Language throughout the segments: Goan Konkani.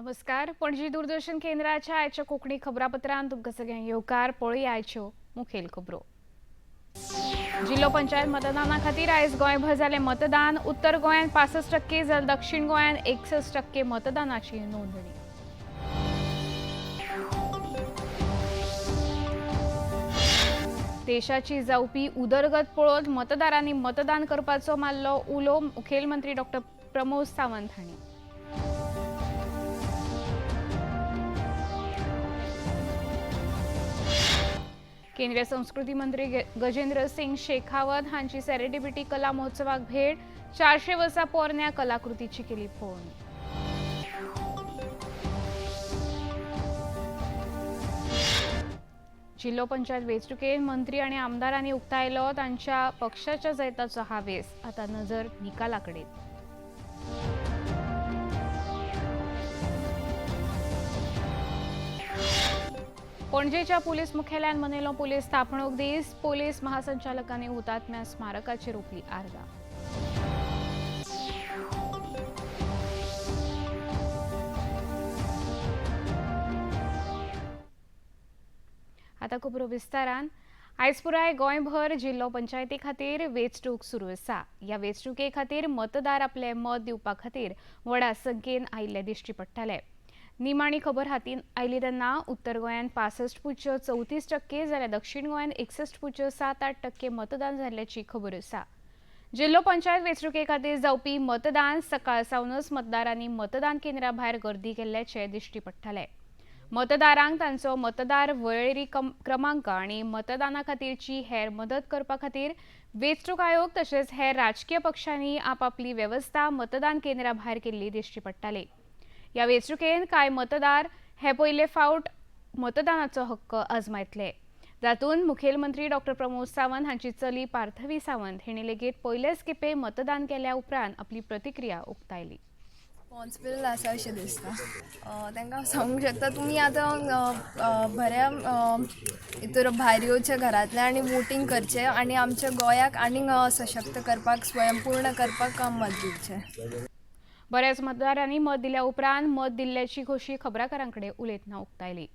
नमस्कार. पणजी दूरदर्शन केंद्राच्या आयच्या कोंकणी खबरापत्रांत तुमकां सगळ्यांक येवकार. पळया आयच्यो मुखेल खबरो. जिल्हो पंचायत मतदाना खातीर आयज गोंयभर जालें मतदान. उत्तर गोंयांत 65% जाल्यार दक्षिण गोंयांत 61% मतदानाची नोंदणी. देशाची जावपी उदरगत पळोवन मतदारांनी मतदान करपाचो मारलो उलो मुखेलमंत्री डॉक्टर प्रमोद सावंत हांणी. केंद्रीय संस्कृती मंत्री गजेंद्र सिंग शेखावत हांची सेरेडिबिटी कला महोत्सवाक भेट. 400 वर्सां पोरण्या कलाकृतीची केली पळोवणी. जिल्हो पंचायत वेंचणुकेत मंत्री आनी आमदारांनी उक्तायलो तांच्या पक्षाच्या जैताचो हावेस. आता नजर निकालाकडेन. पणजेच्या पोलीस मुख्यालयान मनयलो पोलीस स्थापणूक दीस. पोलीस महासंचालकांनी हुतात्म्या स्मारकाचेर रोपली आर्गां. आता खबरो विस्तारान. आयज पुराय गोंयभर जिल्हो पंचायती खातीर वेंचणूक सुरू आसा. ह्या वेंचणुके खातीर मतदार आपले मत दिवपा खातीर व्हडा संख्येन आयिल्ले दिश्टी पडटाले. निमाणी खबर हातीन आयली तेन्ना उत्तर गोंयांत 65.34% जाल्यार दक्षिण गोंयांत 61.78% मतदान जाल्ल्याची खबर आसा. जिल्हो पंचायत वेंचणुके खातीर जावपी मतदान सकाळ सावनच मतदारांनी मतदान केंद्रा भायर गर्दी केल्ल्याचे दिश्टी पडटाले. मतदारांक तांचो मतदार वळेरी क्रमांक आनी मतदाना खातीरची हेर मदत करपा खातीर वेंचणूक आयोग तशेंच हेर राजकीय पक्षांनी आपापली वेवस्था मतदान केंद्रा भायर केल्ली दिश्टी पडटाली. ह्या वेंचणुकेंत कांय मतदार हे पयले फावट मतदानाचो हक्क आजमायतले. जातूंत मुखेलमंत्री डॉक्टर प्रमोद सावंत हांची चली पार्थवी सावंत हिणें लेगीत पयलेच खेपे मतदान केल्या उपरांत आपली प्रतिक्रिया उक्तायली. रिस्पॉन्सिबल आसा अशें दिसता. तांकां हांव सांगूंक शकता, तुमी आतां बऱ्या हितूर भायर येवचें घरांतल्यान आनी वोटींग करचें आनी आमच्या गोंयाक आनीक सशक्त करपाक, स्वयंपूर्ण करपाक मत दिवचें. बऱ्याच मतदारांनी मत दिल्या उपरांत मत दिल्ल्याची खोशी खबराकारां कडेन उलयतना उक्तायली.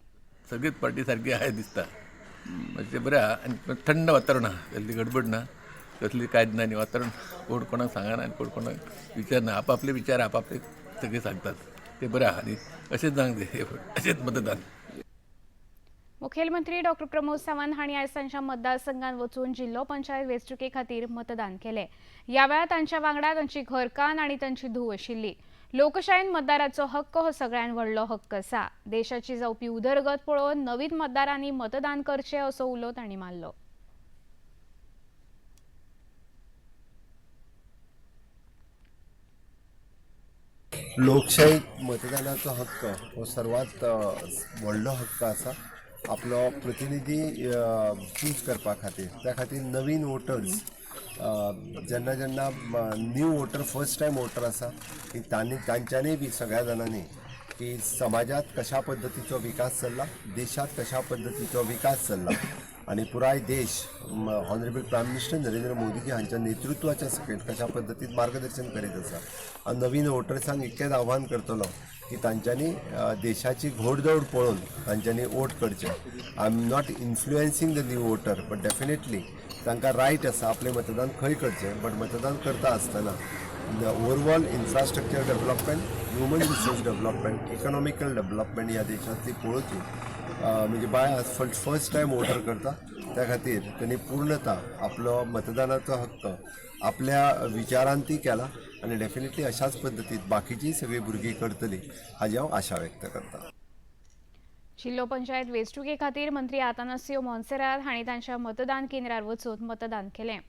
सगळीच पार्टी सारकी आहे दिसता. मातशें बरें आहा आनी थंड वातावरण आहा. कसली गडबड ना, कसली कांयच ना. आनी वातावरण कोण कोणाक सांगना आनी कोण कोणाक विचारना. आपापले विचार आपापले सगळे सांगतात, ते बरें आहा. आनी अशेंच जावंक जाय, अशेंच मतदान. मुखेलमंत्री डॉक्टर प्रमोद सावंत हांणी आयज तांच्या मतदारसंघात वचून जिल्हो पंचायत वेंचणुके खातीर मतदान केलें. ह्या वेळार तांच्या वांगडा तांची घरकान्न आनी तांची धूव आशिल्ली. लोकशायेन मतदाराचो हक्क हो सगळ्यांत व्हडलो हक्क आसा. देशाची जावपी उदरगत पळोवन नवीन मतदारांनी मतदान करचें असो उलो तांणी मारलो. लोकशाहीत मतदानाचो हक्क हो सर्वात व्हडलो हक्क आसा. आपलो प्रतिनिधी चूज करपा खातीर, त्या खातीर नवीन वोटर्स जेन्ना जेन्ना new voter, first time voter आसा की तांणी तांच्यांनी बी सगळ्या जाणांनी की समाजात कशा पद्दतीचो विकास चल्ला, देशात कशा पद्दतीचो विकास चल्ला आनी पुराय देश honourable prime minister Narendra Modiji हांच्या नेतृत्वाच्या सकयल कशा पद्दतीन मार्गदर्शन करीत आसा. आनी नवीन वोटर्सांक इतकेंच आव्हान करतलो की तांच्यांनी देशाची घोडदौड पळोवन तांच्यांनी वोट करचें. I am not influencing the new voter, but definitely तांकां रायट आसा आपलें मतदान खंय करचें. बट मतदान करता आसतना overall infrastructure development, human resource development, economical development ह्या देशांतली पळोवची. म्हणजे बाय आज फर्स्ट टायम वोटर करता, त्या खातीर त्यांनी पूर्णता आपलो मतदानाचो हक्क आपल्या विचारांती केला आनी डेफिनेटली अशाच पद्दतीत बाकीचीय सगळीं भुरगीं करतलीं हाजी हांव आशा व्यक्त करता. जिल्हो पंचायत वेंचणुके खातीर मंत्री आतानासियो मोन्सेरात हांणी तांच्या मतदान केंद्रार वचून मतदान केलें.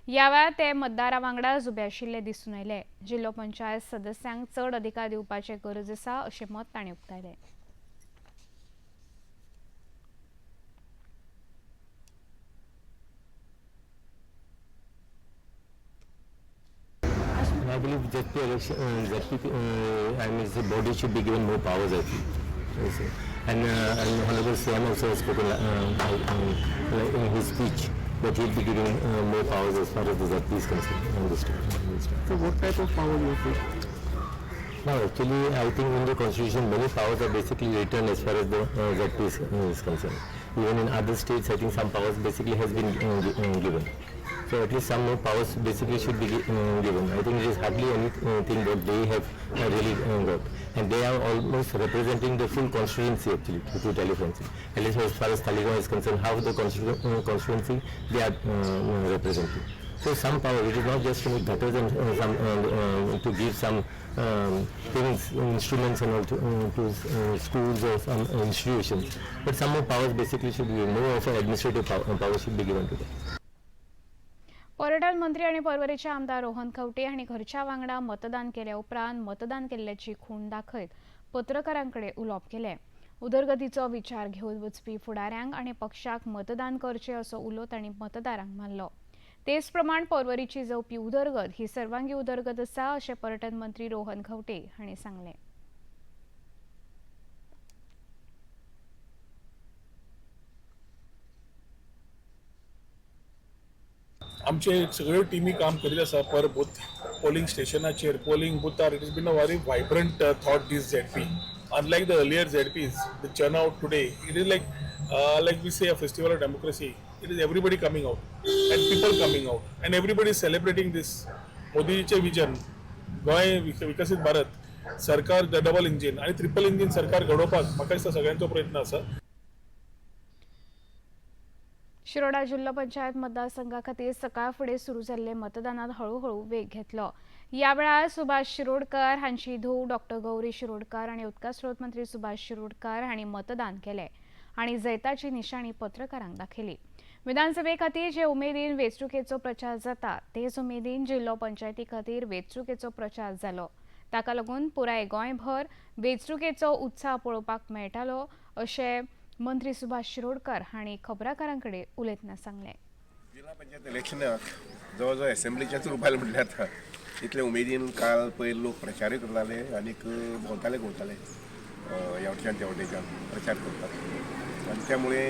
ह्या वेळार ते मतदारा वांगडा उबे आशिल्ले दिसून आयले. जिल्हो पंचायत सदस्यांक चड अधिकार दिवपाची गरज आसा अशें मत तांणी उक्तायलें. And I believe ZP election, ZP, I mean, the body should be given more powers, I think. Yes, sir. And Honorable CM also has spoken in his speech that he'll be giving more powers as far as the ZP is concerned. On this time. So what type of power you think? No, actually, I think in the constitution, many powers are basically written as far as the ZP is concerned. Even in other states, I think some powers basically has been given. So at least some more powers basically should be given. I think it is hardly anything that they have really got. And they are almost representing the full constituency actually, to tell you frankly. At least as far as Taleigao is concerned, half the constituency they are representing. So some power, it is not just to make gutters and some to give some things, instruments and all to schools or some institutions. But some more powers basically should be, more of an administrative power should be given to them. पर्यटन मंत्री आनी पर्वरेचे आमदार रोहन खंवटे हांणी घरच्या वांगडा मतदान केल्या उपरांत मतदान केल्ल्याची खूण दाखयत पत्रकारां कडेन उलोवप केलें. उदरगतीचो विचार घेवन वचपी फुडाऱ्यांक आनी पक्षाक मतदान करचें असो उलो तांणी मतदारांक मारलो. तेच प्रमाण पर्वरीची जावपी उदरगत ही सर्वांगी उदरगत आसा अशें पर्यटन मंत्री रोहन खंवटे हांणी सांगलें. आमचे सगळ्यो टिमी काम करीत आसा पर बूथ पोलिंग स्टेशनाचेर पोलिंग बुथार. It is been a very vibrant thought this ZP. Unlike the earlier ZPs, the turn out today it is like we say a festival of democracy. It is everybody coming out and people coming out and everybody is celebrating this मोदीजीचें vision, Goa विकसीत भारत सरकार, the double engine आनी ट्रिपल इंजीन सरकार घडोवपाक म्हाका दिसता सगळ्यांचो प्रयत्न आसा. शिरोडा जिल्हो पंचायत मतदारसंघा खातीर सकाळ फुडें सुरू जाल्ले मतदानात हळूहळू वेग घेतलो. ह्या वेळार सुभाष शिरोडकर हांची धूव डॉक्टर गौरी शिरोडकर आनी उदका स्रोत मंत्री सुभाष शिरोडकर हांणी मतदान केलें आनी जैताची निशाणी पत्रकारांक दाखयली. विधानसभे खातीर जे उमेदीन वेंचणुकेचो प्रचार जाता तेच उमेदीन जिल्हो पंचायती खातीर वेंचणुकेचो प्रचार जालो. ताका लागून पुराय गोंयभर वेंचणुकेचो उत्साह पळोवपाक मेळटालो अशें मंत्री सुभाष शिरोडकर हांणी खबराकारां कडेन उलयतना सांगलें. जिल्हा पंचायत इलेक्शनाक जवळ जवळ एसेंब्लीचेच रुपायल म्हटल्यार जाता इतले उमेदीन काल पयर लोक प्रचारूय करताले आनीक भोंवताले घुंवताले, ह्या वटेच्यान त्या वटेच्यान प्रचार करताले आनी त्यामुळे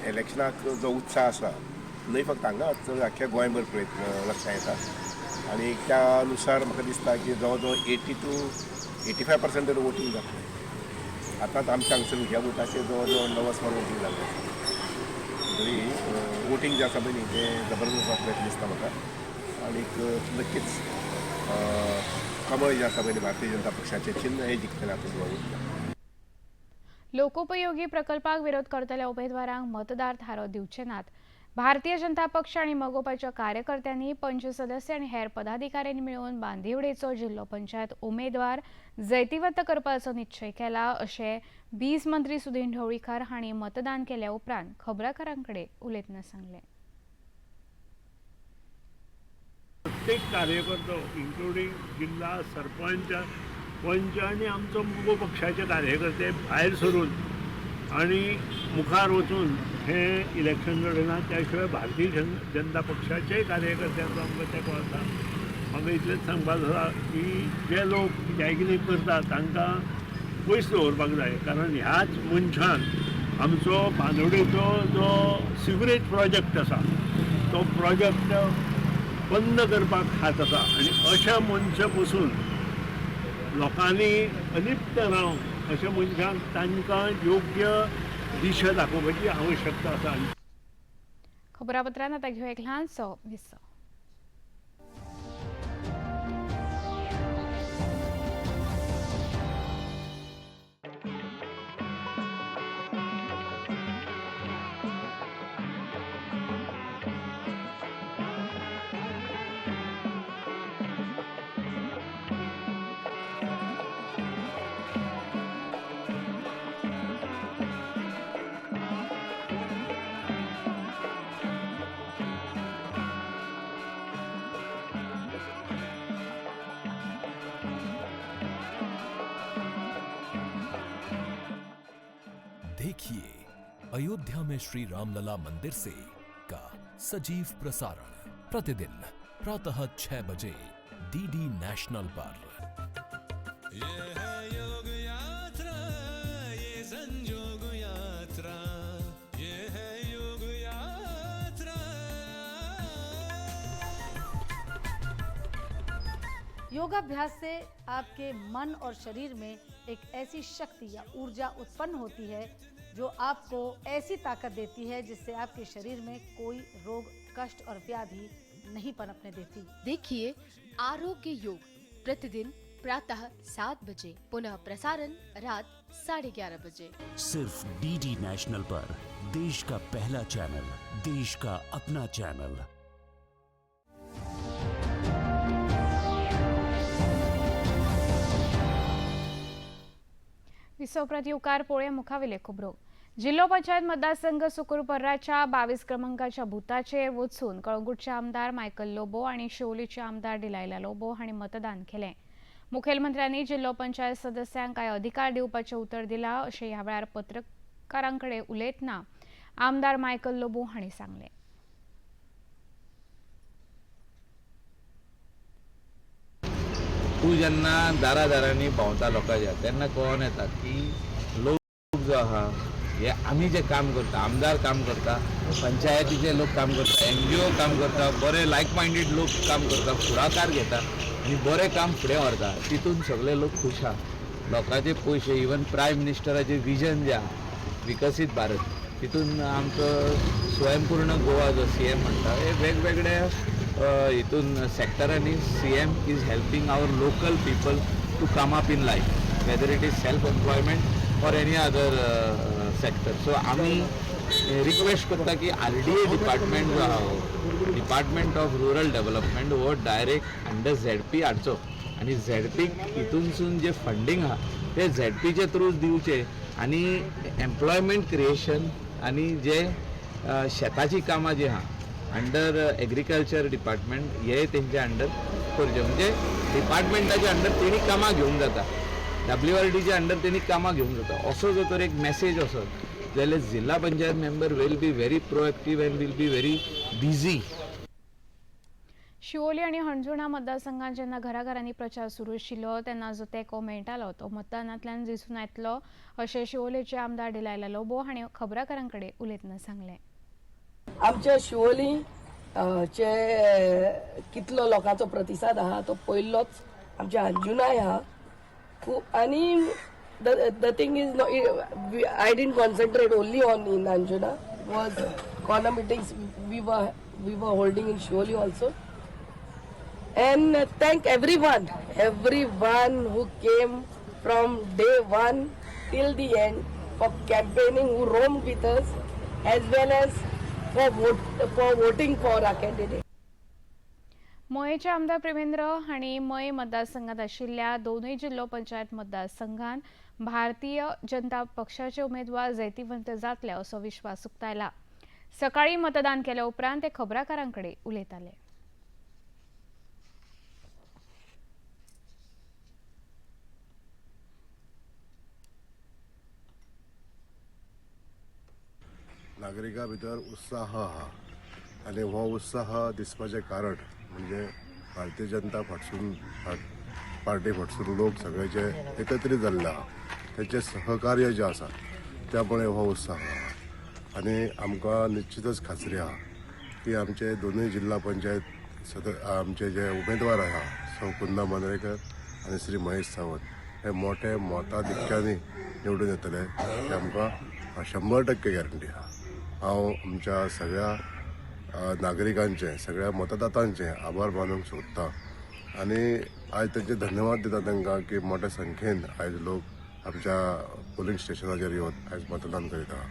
इलेक्शनाक जो उत्साह आसा न्हय फक्त हांगा तर आख्ख्या गोंयभर प्रयत्न लक्षां येता आनी त्या नुसार म्हाका दिसता की जवळ जवळ 80 to 85% तरी वोटींग जातलें. आतांच आमच्या हांगसर ह्या बुथाचेर जवळ जवळ 90 सुमार वोटींग जाल्लें आसा. तरी वोटींग जें आसा पळय न्ही तें जबरदस्त जातलें दिसता म्हाका आनीक नक्कीच कमळ जें आसा पळय भारतीय जनता पक्षाचें चिन्ह हें जिखतलें हातूंत दुबाव. लोकोपयोगी प्रकल्पाक विरोध करतल्या उमेदवारांक मतदार थारो दिवचे नात. भारतीय जनता पक्ष आनी मगोपाच्या कार्यकर्त्यांनी पंच सदस्य आनी हेर पदाधिकाऱ्यांनी मेळून बांदिवडेचो जिल्हो पंचायत उमेदवार जैतिवंत करपाचो निश्चय केला अशें वीज मंत्री सुदिन ढवळीकार हांणी मतदान केल्या उपरांत खबराकारां कडेन उलयतना सांगलें. प्रत्येक कार्यकर्तो इन्क्लुडींग जिल्हा सरपंच, पंच आनी आमचो मगो पक्षाचे कार्यकर्ते भायर सरून आनी मुखार वचून हे इलेक्शन लढयना. त्या शिवाय भारतीय जनता पक्षाचेय कार्यकर्त्यांचो आमकां तेंको आसा. म्हाका इतलेंच सांगपाक जाता की जे लोक कित्याय कितें करता तांकां पयस दवरपाक जाय, कारण ह्याच मनशान आमचो बांदोडेचो जो सिवरेज प्रोजेक्ट आसा तो प्रोजेक्ट बंद करपाक हात आसा आनी अशा मनशां पसून लोकांनी अलिप्त रावन अशा मनशांक तांकां योग्य दिशा दाखोवपाची आवश्यकता आसा. खबरापत्रांत आतां घेवया एक ल्हानसो विसव. देखिए अयोध्या में श्री रामलला मंदिर से का सजीव प्रसारण प्रतिदिन प्रातः 6 बजे डीडी नेशनल पर। ये है योग यात्रा, ये संजोग यात्रा, ये है योग यात्रा। योगाभ्यास से आपके मन और शरीर में एक ऐसी शक्ति या ऊर्जा उत्पन्न होती है जो आपको ऐसी ताकत देती है जिससे आपके शरीर में कोई रोग, कष्ट और व्याधि नहीं पनपने देती। देखिए आरोग्य योग प्रतिदिन प्रातः 7 बजे, पुनः प्रसारण रात 11:30 बजे। सिर्फ डीडी नेशनल पर देश का पहला चैनल, देश का अपना चैनल। विसवप्रत येवकार पोळे मुखावेले खबरो। जिल्हो पंचायत मतदारसंघ सुकूर-पर्राच्या 22 क्रमांकाच्या बुथाचेर वचून कळंगूटचे आमदार मायकल लोबो आनी शिवोलीचे आमदार डिलायला लोबो हांणी मतदान केलें। मुखेलमंत्र्यांनी जिल्हो पंचायत सदस्यांक कांय अधिकार दिवपाचें उतर दिलां अशें ह्या वेळार पत्रकारां कडेन उलयतना आमदार मायकल लोबो हांणी सांगलें। तूं जेन्ना दारा दारांनी भोंवता लोकांच्या तेन्ना कळोन येता की लोक जो आहा हे आमी जे काम करता, आमदार काम करता, पंचायतीचे लोक काम करता, एनजीओ काम करता, बरे लायक मायंडेड लोक काम करता, फुडाकार घेता आनी बरें काम फुडें व्हरता, तितून सगळे लोक खूश आहा। लोकांचे पयशे, इवन प्रायम मिनिस्टराचे विजन जें आहा विकसीत भारत, तितून आमचो स्वयंपूर्ण गोवा जो सीएम म्हणटा, हे वेगवेगळे हितून सेक्टरांनी CM is helping our local people to come up in life, whether it is self employment or any other sector. So आमी रिक्वेस्ट करता की आरडीए डिपार्टमेंट जो आहा, डिपार्टमेंट ऑफ रुरल डेव्हलपमेंट, हो डायरेक्ट अंडर झेडपी हाडचो आनी झेडपीक हितूनसून जे फंडींग आहा ते झेडपीचे थ्रू दिवचे आनी एम्प्लॉयमेंट क्रिएशन आनी जे शेताची कामां जी आहा अंडर एग्रीकल्चर डिपार्टमेंट हे तेंच्या अंडर करचे, म्हणजे डिपार्टमेंटाच्या अंडर तेणी कामां घेवंक जाता, डब्ल्यू आर डीच्या अंडर तेणी कामां घेवंक जाता। असो जर तर एक मॅसेज वचत जाल्यार जिल्हा panchayat member will be very proactive and will be very busy. Siolim आनी हणजुणा मतदारसंघात जेन्ना घराघरांनी प्रचार सुरू आशिल्लो तेन्ना जो तेंको मेळटालो तो मतदानांतल्यान दिसून येतलो अशें शिवोलेचे आमदार डिलायला लोबो हांणी खबराकारां कडेन उलयतना सांगलें। आमच्या शिवोली चे कितलो लोकांचो प्रतिसाद आहा तो पयल्लोच, आमच्या अंजुनाय आहा खूब। आनी the thing is, I didn't concentrate only on in Anjuna, was corner meetings we were holding in Siolim also. And thank everyone who came from day one till the end for campaigning, who roamed with us, as well as for voting for our candidate. मयेचे आमदार प्रेमेंद्र हांणी मये मतदारसंघात आशिल्ल्या दोनूय जिल्हो पंचायत मतदारसंघात भारतीय जनता पक्षाचे उमेदवार जैतिवंत जातले असो विश्वास उक्तायला। सकाळी मतदान केल्या उपरांत ते खबराकारां कडेन उलयताले। नागरिकां भितर उत्साह आहा आनी हो उत्साह दिसपाचें कारण म्हणजे भारतीय जनता फाटसून पार्टी फाटसून लोक सगळे जे एकत्रीत जाल्ले आहा तेचें सहकार्य जें आसा त्यामुळे हो उत्साह आहा। आनी आमकां निश्चितच खात्री आहा की आमचे दोनूय जिल्हा पंचायत आमचे जे उमेदवार आहा सौ कुंदा मांद्रेकर आनी श्री महेश सावंत हे मोठे मताधिक्यानी निवडून येतले हे आमकां 100% गॅरंटी आहा। हांव आमच्या सगळ्या नागरिकांचे, सगळ्या मतदातांचे आभार मानूंक सोदता आनी आयज तेंचे धन्यवाद दिता तांकां की मोठ्या संख्येन आयज लोक आमच्या पोलिंग स्टेशनाचेर येवन आयज मतदान करीत आहा।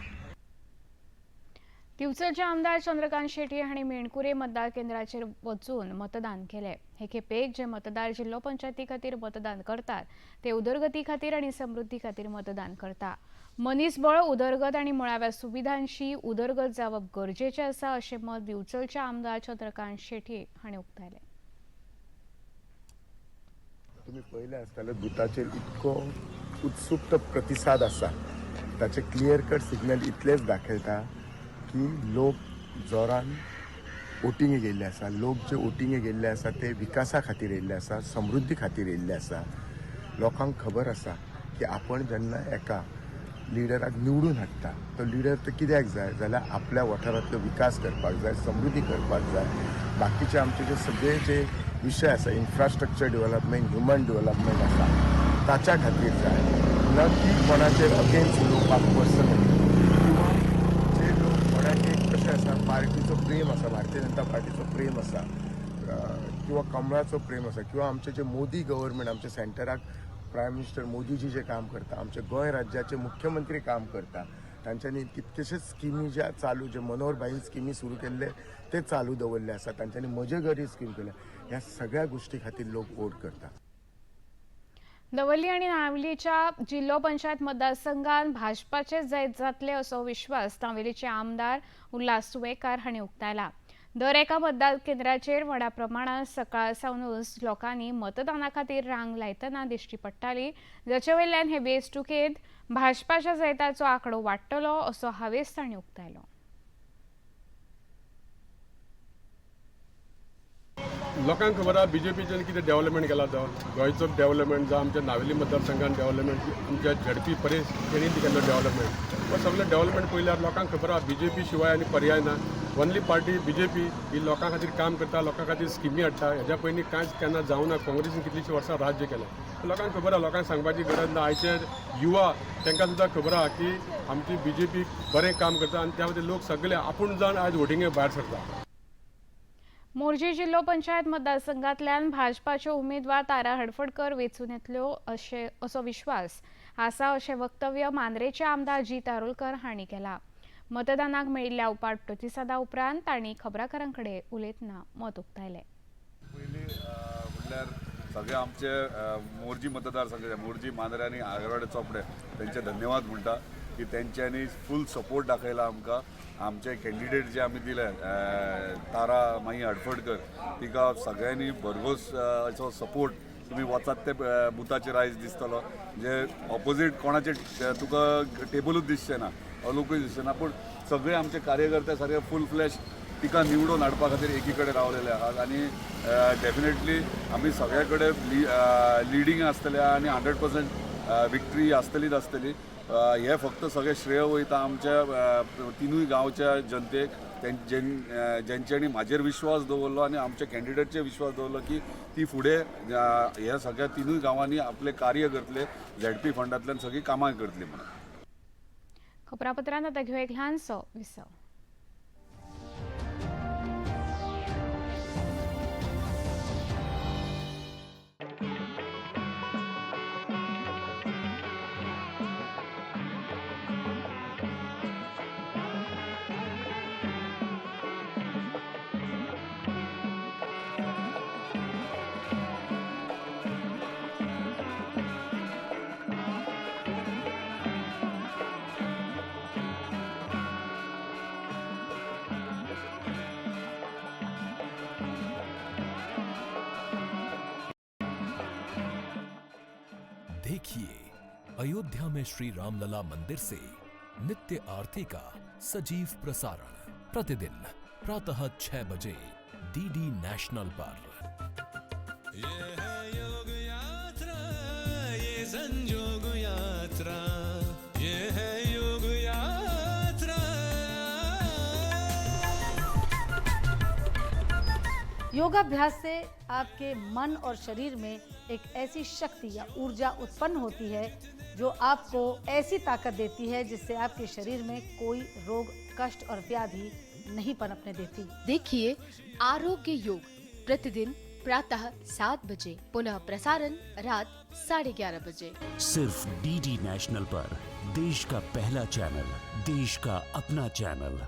दिवचलचे आमदार चंद्रकांत शेट्ये हांणी मेणकुरे मतदार केंद्राचेर वचून मतदान केलें। हे खेपेक जे मतदार जिल्हो पंचायती खातीर मतदान करतात ते उदरगती खातीर आनी समृद्धी खातीर मतदान करता। मनीसबळ, उदरगत आनी मुळाव्या सुविधांशी उदरगत जावप गरजेचें आसा अशें मत दिवचलचे आमदार चंद्रकांत शेट्ये हांणी उक्तायलें। तुमी पळयलें आसतलें बुथाचेर इतको उत्सुक्त प्रतिसाद आसा, ताचे क्लियर कट सिग्नल इतलेच दाखयता की लोक जोरान वोटिंगे गेल्ले आसा, लोक जे वोटिंगे गेल्ले आसा ते विकासा खातीर येयल्ले आसा, समृद्धी खातीर येयल्ले आसा। लोकांक खबर आसा की आपण जेन्ना एका लिडराक निवडून हाडटा तो लिडर तो कित्याक जाय जाल्यार आपल्या वाठारांतलो विकास करपाक जाय, समृद्धी करपाक जाय। बाकीचे आमचे जे सगळे जे विशय आसा, इन्फ्रास्ट्रक्चर डेव्हलपमेंट, ह्युमन डेव्हलपमेंट आसा, ताच्या खातीर जाय, न की कोणाचेर अगेन्स्ट उलोवपाक पर्सनली किंवा जे लोक कोणाक एक कशें आसा, पार्टीचो प्रेम आसा, भारतीय जनता पार्टीचो प्रेम आसा किंवा कमळाचो प्रेम आसा किंवा आमचे जे मोदी गव्हर्मेंट, आमच्या सेंटराक प्रायम मिनिस्टर मोदीजी जे काम करता, आमचे गोंय राज्याचे मुख्यमंत्री काम करता, तांच्यांनी कितकेशेच स्किमी ज्या चालू, जे मनोहर भाईन स्किमी सुरू केल्ले ते चालू दवरले आसा, तांच्यांनी म्हजे घर ही स्कीम केल्या. ह्या सगळ्या गोष्टी खातीर लोक वोट करता. दवर्ली आनी नावेलीच्या जिल्लो पंचायत मतदारसंघात भाजपाचे जैत जातले असो विश्वास नावेलीचे आमदार उल्हास तुयेंकार हांणी उक्तायला. दर एका मतदान केंद्राचेर व्हडा प्रमाणात सकाळ सावनूच लोकांनी मतदाना खातीर रांग लायतना दिश्टी पडटाली, जाचे वयल्यान हे वेंचणुकेंत भाजपाच्या जैताचो आंकडो वाडटलो असो हावेस तांणी उक्तायलो. लोकांक खबर आहा बीजेपीच्यान कितें डेव्हलपमेंट केला तो, गोंयचो डेव्हलपमेंट जावं आमच्या नावेली मतदारसंघान डेव्हलपमेंट, आमच्या झडपी परेश तेणी केल्लो डेव्हलपमेंट, हो सगळें डेव्हलपमेंट पळयल्यार लोकांक खबर आहा बीजेपी शिवाय आनी पर्याय ना. ओनली पार्टी बीजेपी ही लोकां खातीर काम करता, लोकां खातीर स्किमी हाडटा. हेज्या पयलीं कांयच केन्ना जावना. काँग्रेसीन कितलींशीं वर्सां राज्य केलें, लोकांक खबर आहा, लोकांक सांगपाची गरज ना. आयचे युवा तांकां सुद्दां खबर आहा की आमची बीजेपी बरें काम करता आनी त्या खातीर लोक सगळे आपूण जावन आयज वोटिंगे भायर सरता. मोरजी जिल्लो पंचायत मतदारसंघातल्यान भाजपाच्यो उमेदवार तारा हडफडकर वेंचून येतल्यो असो विश्वास आसा अशें वक्तव्य मांद्रेचे आमदार जीत आरोलकर हांणी केला. मतदानाक मेळिल्ल्या उपाट प्रतिसादा उपरांत तांणी खबराकारां कडेन उलयतना मत उक्तायलें. पयलीं म्हणल्यार सगळे आमचे मोरजी मतदारसंघ, मोरजी, मांद्रे आनी आगरवाडे चोपडे तेंचे धन्यवाद म्हणटा की तेंच्यांनी फूल सपोर्ट दाखयला आमकां. आमचे कॅन्डिडेट जे आमी दिले तारा माई हडफडकर, तिका सगळ्यांनी भरघोस असो सपोर्ट. तुमी वचात ते बुथाचेर आयज दिसतलो, जे ऑपोजीट कोणाचे तुका टेबलूच दिसचें ना, लोकूय दिसचे ना, पूण सगळे आमचे कार्यकर्ते सारके फूल फ्लॅश तिका निवडून हाडपा खातीर एकी कडेन रावलेले आहात. आनी डेफिनेटली आमी सगळे कडेन लिडींग आसतले आनी 100% विक्ट्री आसतलीच आसतली. हे फक्त सगळे श्रेय वयता आमच्या तिनूय गांवच्या जनतेक, जेंच्यांनी म्हाजेर विश्वास दवरलो आनी आमच्या कॅन्डिडेटचेर विश्वास दवरलो की ती फुडें ह्या सगळ्या तिनूय गांवांनी आपलें कार्य करतले, झेडपी फंडांतल्यान सगळीं कामां करतली म्हणून. खबरापत्रांत आतां घेवया एक ल्हानसो विसव. देखिए अयोध्या में श्री रामलला मंदिर से नित्य आरती का सजीव प्रसारण प्रतिदिन प्रातः 6 बजे डीडी नेशनल पर। ये है योग यात्रा, ये संजोग यात्रा, ये है योग यात्रा। योगाभ्यास से आपके मन और शरीर में एक ऐसी शक्ति या ऊर्जा उत्पन्न होती है जो आपको ऐसी ताकत देती है जिससे आपके शरीर में कोई रोग, कष्ट और व्याधि नहीं पनपने देती। देखिए आरोग्य योग प्रतिदिन प्रातः 7 बजे, पुनः प्रसारण रात 11:30 बजे, सिर्फ डीडी नेशनल पर, देश का पहला चैनल, देश का अपना चैनल।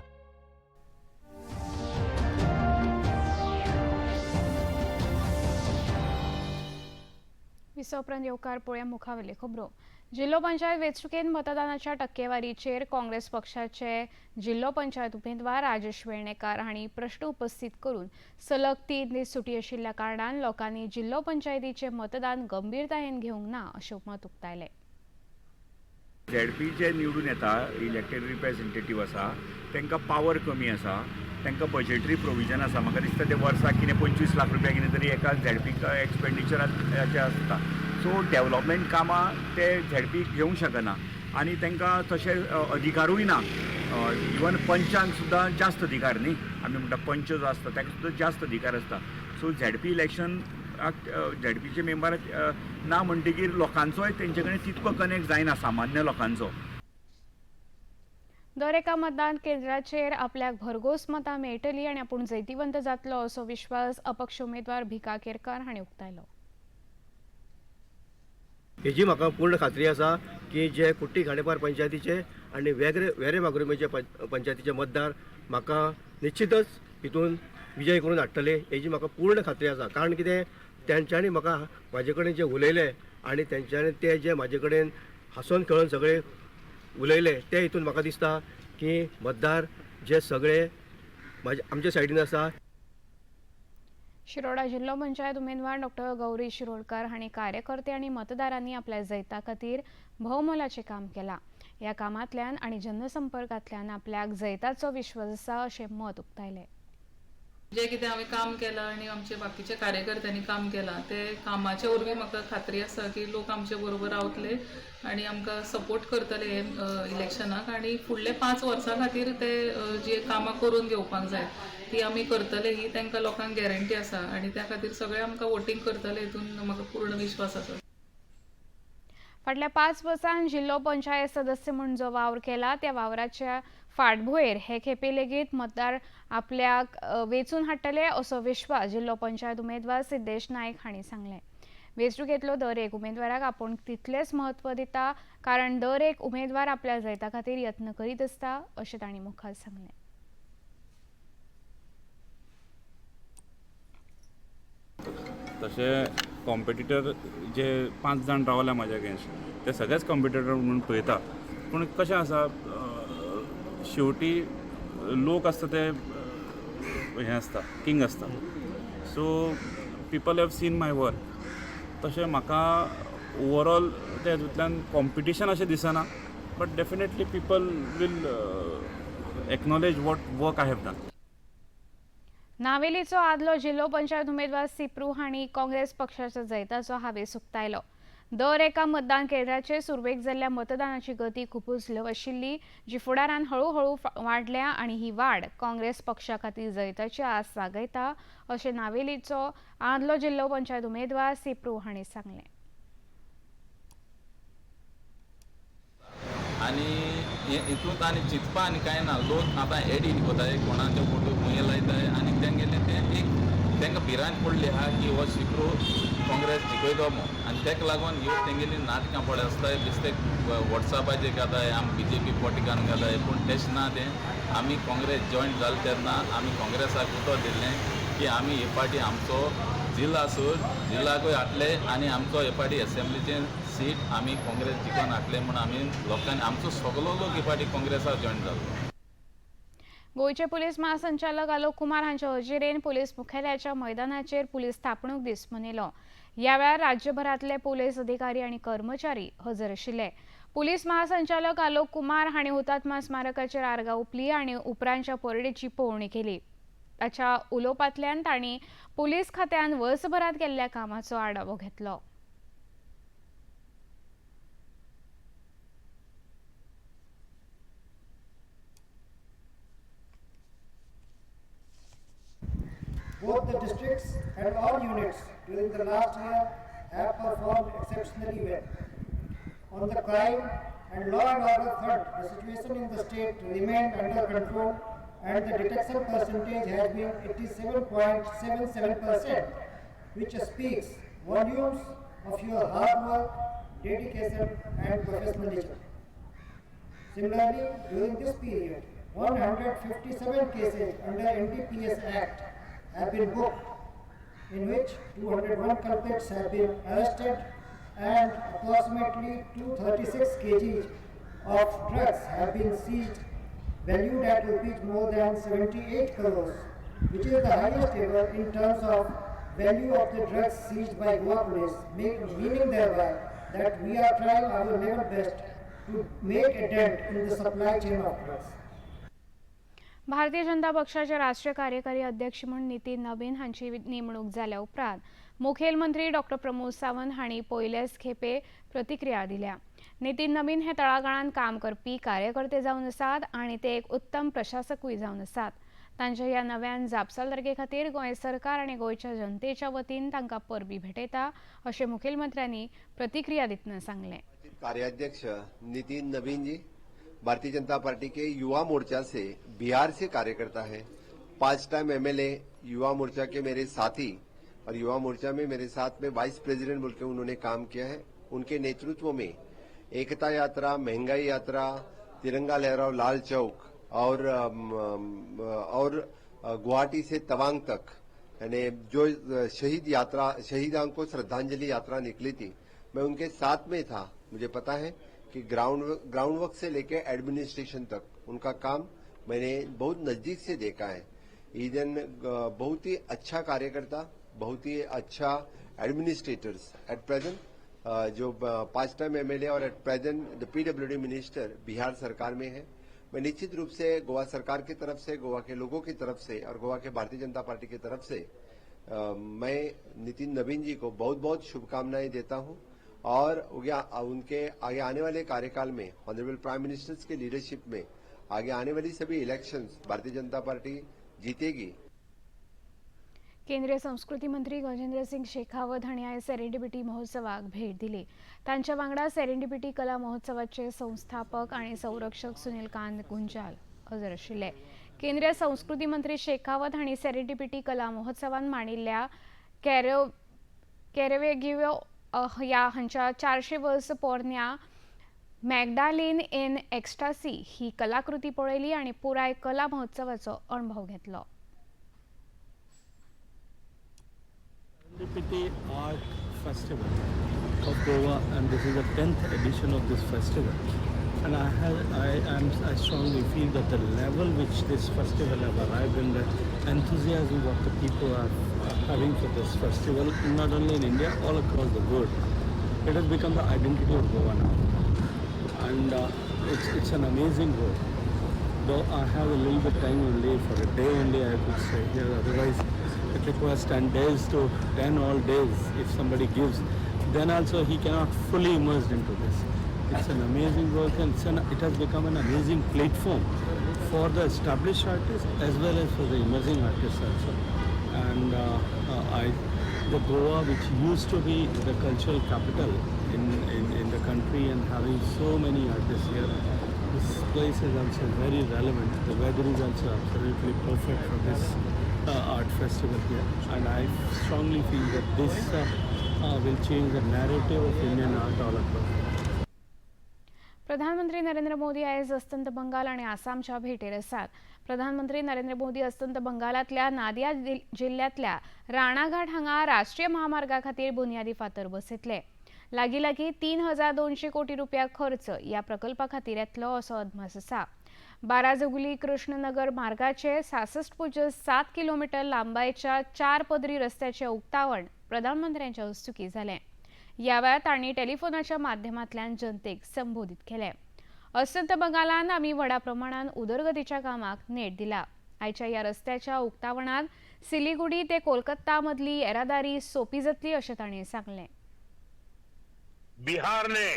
विसव उपरांत येवकार पळोवया मुखावेल्यो खबरो। जिल्लो पंचायत वेंचणुकेंत मतदानाच्या टक्केवारीचेर काँग्रेस पक्षाचे जिल्लो पंचायत उमेदवार राजेश वेर्णेकार हांणी प्रश्न उपस्थित करून सलग 3 दीस सुटी आशिल्ल्या कारणान लोकांनी जिल्लो पंचायतीचें मतदान गंभीरतायेन घेवंक ना अशें मत उक्तायलें। झेडपी जे निवडून येता इलेक्टेड रिप्रेझेंटेटीव आसा तांकां पावर कमी आसा, तांकां बजेटरी प्रोविजन आसा। म्हाका दिसता ते वर्साक कितें 25 लाख रुपया कितें तरी एका झेडपीक एक्सपेंडिचराचें आसता। सो डेवलपमेंट कामां ते झेडपी घेवंक शकना आनी तांकां तशे अधिकारूय ना। इवन पंचांक सुद्दां जास्त अधिकार न्ही, आमी म्हणटा पंच जो आसता ताका सुद्दां जास्त अधिकार आसता। सो झेडपी इलेक्शनाक झेडपीचे मेंबर ना म्हणटगीर लोकांचोय तेंचे कडेन तितको कनेक्ट जायना, सामान्य लोकांचो. दर एका मतदान केंद्राचेर आपल्याक भरघोस मतां मेळटली आनी आपूण जैतिवंत जातलो असो विश्वास अपक्ष उमेदवार भिका केरकार हांणी उक्तायलो. हेजी म्हाका पूर्ण खात्री आसा की जे कुट्टी खांडेपार पंचायतीचे आनी वेरे मागुर्मेचे पंचायतीचे मतदार म्हाका निश्चितच हितून विजय करून हाडटले हेजी म्हाका पूर्ण खात्री आसा. कारण कितें, तेंच्यांनी म्हाका म्हाजे कडेन जे उलयले आनी तेंच्यांनी ते जे म्हाजे कडेन हांसोन खेळोन सगळे उलयले ते हितून म्हाका दिसता की मतदार जे सगळे म्हाजे आमच्या सायडीन आसा. शिरोडा जिल्लो पंचायत उमेदवार डॉक्टर गौरी शिरोडकर हांणी कार्यकर्ते आनी मतदारांनी आपल्या जैता खातीर भोवमोलाचें काम केलां. ह्या कामांतल्यान आनी जनसंपर्कांतल्यान आपल्याक जैताचो विश्वास आसा अशें मत उक्तायलें. जे कितें हांवें काम केलां आनी आमचे बाकीच्या कार्यकर्त्यांनी काम केलां ते कामाच्या वरवीं म्हाका खात्री आसा की लोक आमचे बरोबर रावतले आनी आमकां सपोर्ट करतले हे इलेक्शनाक आनी फुडले 5 वर्सां खातीर ते जे कामां करून घेवपाक जाय ती आमी करतले ही तांकां लोकांक गॅरंटी आसा आनी त्या खातीर सगळे आमकां वोटींग करतले हितून म्हाका पूर्ण विश्वास आसा. फाटल्या 5 वर्सां जिल्लो पंचायत सदस्य म्हूण जो वावर केला त्या वावराच्या फाटभुंयेर हे खेपे लेगीत मतदार आपल्याक वेंचून हाडटले असो विश्वास जिल्लो पंचायत उमेदवार सिद्धेश नायक हांणी सांगलें. वेंचणुकेंतलो दर एक उमेदवाराक आपूण तितलेंच म्हत्व दिता, कारण दर एक उमेदवार आपल्या जैता खातीर यत्न करीत आसता अशें तांणी मुखार सांगलें. तशें कॉम्पिटिटर जे 5 जाण रावल्या म्हाज्या अगेन्स्ट ते सगळेच कॉम्पिटिटर म्हणून पळयता, पूण कशें आसा शेवटी लोक आसता ते हें आसता, किंग आसता. So people have seen my work. तशें म्हाका ओवरऑल ते हातूंतल्यान कॉम्पिटिशन अशें दिसना, but definitely people will acknowledge what work I have done. नावेलीचो आदलो जिल्लो पंचायत उमेदवार सिप्रू हांणी काँग्रेस पक्षाच्या जैताचो हावेस उक्तायलो. दर एका मतदान केंद्राचेर सुरवेक जाल्ल्या मतदानाची गती खुबूच ल्हव आशिल्ली, जी फुडारान हळुहळू वाडल्या आनी ही वाड काँग्रेस पक्षा खातीर जैताची आस जागयता अशें नावेलीचो आदलो जिल्लो पंचायत उमेदवार सिप्रू हांणी सांगलें. आनी हितूंत आनी चिंतपा आनी कांय ना, लोक आतां एडीट कोताय, कोणाचे फोटो खंय लायताय आनी तेंगेले तें एक तांकां भिरांत पडली आहा की हो सिप्रू काँग्रेस जिखयतो म्हूण, आनी ताका लागून ह्यो तेंगेली नाटकां पळय आसताय बेश्टे वॉट्सॅपाचेर घाताय, आमी बीजेपी पोटिकान घाताय, पूण तशें ना. तें आमी काँग्रेस जॉयन जाले तेन्ना आमी काँग्रेसाक उतर दिल्लें की आमी हे फावटी आमचो जिल्ला सोड जिल्लाकूय हाडले आनी आमचो हे फावटी एसेंब्लीचे सीट आमी काँग्रेस जिखोवन हाडले म्हूण आमी लोकांनी आमचो सगलो लोक हे फावटी काँग्रेसाक जॉयन जालो. गोंयचे पुलीस महासंचालक आलोक कुमार हांच्या हजेरेन पुलीस मुख्यालयाच्या मैदानाचेर पुलीस स्थापणूक दीस मनयलो. ह्या वेळार राज्यभरांतले पुलीस अधिकारी आनी कर्मचारी हजर आशिल्ले. पुलीस महासंचालक आलोक कुमार हांणी हुतात्मा स्मारकाचेर आर्गां ओंपली आनी उपरांतच्या परेडीची पळोवणी केली. ताच्या उलोवपांतल्यान तांणी पुलीस खात्यान वर्सभरांत केल्ल्या कामाचो आढावो घेतलो. Both the districts and all units during the last year have performed exceptionally well. On the crime and law and order front, the situation in the state remained under control and the detection percentage has been 87.77%, which speaks volumes of your hard work, dedication and professionalism. Similarly, during this period, 157 cases under NDPS Act have been booked, in which 201 culprits have been arrested and approximately 236 kg of drugs have been seized, valued at rupees more than 78 crores, which is the highest ever in terms of value of the drugs seized by Goa Police, meaning thereby that we are trying our level best to make a dent in the supply chain of drugs. Bharatiya Janata पक्षाचे राष्ट्रीय कार्यकारी अध्यक्ष म्हूण नितीन नवीन हांची नेमणूक जाल्या उपरांत मुखेलमंत्री डॉक्टर प्रमोद सावंत हांणी पयलेच खेपे प्रतिक्रिया दिल्या. नितीन नवीन हे तळागाळांत काम करपी कार्यकर्ते जावन आसात आनी ते एक उत्तम प्रशासकूय जावन आसात. तांच्या ह्या नव्यान जापसालदारके खातीर गोंय सरकार आनी गोंयच्या जनतेच्या वतीन तांकां परबीं भेटयता अशें मुखेलमंत्र्यांनी प्रतिक्रिया दितना सांगलें. कार्याध्यक्ष नितिन नवीन जी भारतीय जनता पार्टी के युवा मोर्चा से बिहार से कार्यकर्ता है. 5 time MLA Yuva Morcha K मेरे साथी और युवा मोर्चा में मेरे साथ में वाइस प्रेसिडेंट बोल के उन्होंने काम किया है. उनके नेतृत्व में एकता यात्रा, महंगाई यात्रा, तिरंगा लहराओ लाल चौक और गुवाहाटी से तवांग तक यानी जो शहीद यात्रा, शहीदों को श्रद्धांजलि यात्रा निकली थी, मैं उनके साथ में था. मुझे पता है कि ग्राउंड वर्क से लेकर एडमिनिस्ट्रेशन तक उनका काम मैंने बहुत नजदीक से देखा है. ईदन बहुत ही अच्छा कार्यकर्ता, बहुत ही अच्छा एडमिनिस्ट्रेटर्स एट प्रेजेंट जो 5 time MLA Aur at present the PWD minister Bihar सरकार में है. मैं निश्चित रूप से गोवा सरकार की तरफ से, गोवा के लोगों की तरफ से और गोवा के भारतीय जनता पार्टी की तरफ से मैं नितिन नवीन जी को बहुत बहुत शुभकामनाएं देता हूं और उनके आगे आने वाले कार्यकाल में honourable prime ministers K leadership में आगे आने वाली सभी इलेक्शंस भारतीय जनता पार्टी जीतेगी. केंद्रीय संस्कृती मंत्री गजेंद्र सिंग शेखावत हांणी आयज सेरेंडिपिटी महोत्सवाक भेट दिली. तांच्या वांगडा सेरेंडिपिटी कला महोत्सवाचे संस्थापक आनी संरक्षक सुनील कांत गुंजाल हजर आशिल्ले. केंद्रीय संस्कृती मंत्री शेखावत हांणी सेरेंडिपिटी कला महोत्सवान मांडिल्ल्या कॅरेवेगियो ह्या हांच्या 400 वर्स पोरण्या मॅगडालिन इन एक्स्टासी ही कलाकृती पळयली आनी पुराय कला महोत्सवाचो अणभव घेतलो. Serendipity Art Festival of Goa, and this is the 10th edition of this festival. And I strongly feel that the level which this festival have arrived in, the enthusiasm what the people are having for this festival, not only in India, all across the world, it has become the identity of Goa now. And it's an amazing work. Though I have a little bit time only, for a day only I could stay here, otherwise it requires 10 days to 10 all days if somebody gives, then also he cannot fully immerse into this. It's an amazing work and it has become an amazing platform for the established artists as well as for the emerging artists also. And the Goa, which used to be the cultural capital in the country and having so many artists here, this place is also very relevant. The weather is also absolutely perfect for this art festival here, and I strongly feel that this will change the narrative of Indian art all across. प्रधानमंत्री नरेंद्र मोदी आयज अस्तंत बंगाल आनी आसामच्या भेटेर आसात. प्रधानमंत्री नरेंद्र मोदी अस्तंत बंगालांतल्या नादिया जिल्ल्यांतल्या राणाघाट हांगा राष्ट्रीय महामार्गा खातीर बुन्यादी फातर बसयतले. लागीं लागीं 3200 कोटी रुपया खर्च ह्या प्रकल्पा खातीर येतलो असो अदमास आसा. बाराजगुली कृष्णनगर मार्गाचे 66.7 किलोमीटर लांबायेच्या 4 पदरी रस्त्याचें उक्तावण प्रधानमंत्र्यांच्या हस्तुकीं जालें. ह्या वेळार तांणी टेलिफोनाच्या माध्यमांतल्यान जनतेक संबोधीत केलें. अस्तंत बंगालान आमी व्हडा प्रमाणान उदरगतीच्या कामाक नेट दिला. आयच्या ह्या रस्त्याच्या उक्तावणांत सिलिगुडी ते कोलकाता मदली येरादारी सोपी जातली अशें तांणी सांगलें. बिहार ने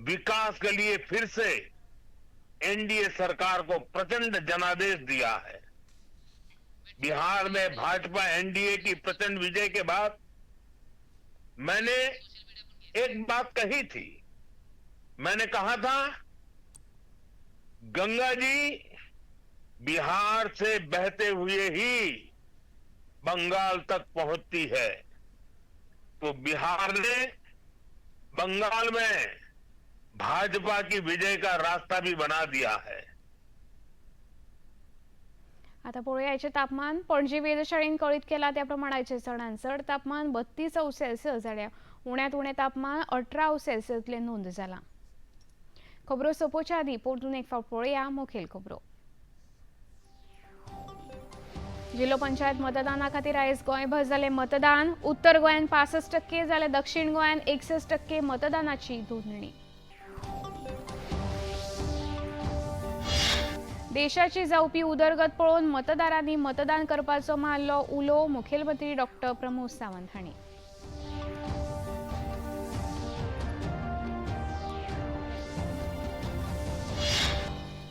विकास के लिए फिर से एनडीए सरकार को प्रचंड जनादेश दिया है. बिहार में भाजपा एनडीए की प्रचंड विजय के बाद मैंने एक बात कही थी. मैंने कहा था, गंगा जी बिहार से बहते हुए ही बंगाल तक पहुंचती है, तो बिहार ने बंगाल में भाजपा की विजय का रास्ता भी बना दिया है. आता पळोवया तापमान. पणजी वेधशाळेन कळीत केला त्या प्रमाणाचे चडांत चड तापमान 32 अंश सेल्सियस जाल्यार उण्यांत उणें तापमान 18 अंश सेल्सियसले नोंद जाला. खबरो सोंपोवच्या आदीं परतून एक फावट पळोवया मुखेल खबरो. जिल्हो पंचायत मतदाना खातीर आयज गोंयभर जालें मतदान. उत्तर गोंयांत 65% जाल्यार दक्षिण गोंयांत 61% मतदानाची नोंदणी. देशाची जावपी उदरगत पळोवन मतदारांनी मतदान करपाचो मारलो उलो मुखेलमंत्री डॉक्टर प्रमोद सावंत हांणी.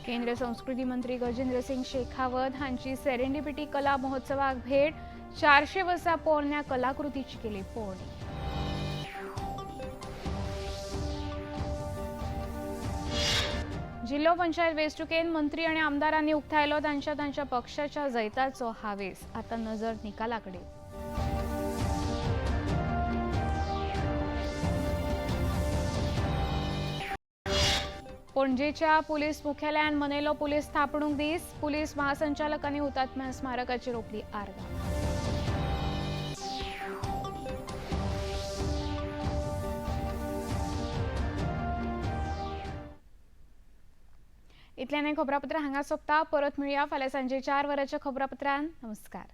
केंद्रीय संस्कृती मंत्री गजेंद्र सिंग शेखावत हांची सेरेंडिपिटी कला महोत्सवाक भेट, 400 वर्सां पोरण्या कलाकृतीची केली पळोवणी. जिल्हो पंचायत वेंचणुकेंत मंत्री आनी आमदारांनी उक्तायलो तांच्या तांच्या पक्षाच्या जैताचो हावेस. आता नजर निकालाकडे. पणजेच्या पोलीस मुख्यालयान मनयलो पोलीस स्थापणूक दीस. पोलीस महासंचालकांनी हुतात्म्या स्मारकाचेर रोपली आर्गां. इतल्यान खबरापत्र हांगा सोंपता. परत मेळया फाल्यां सांजे 4 वरांच्या खबरापत्रान. नमस्कार.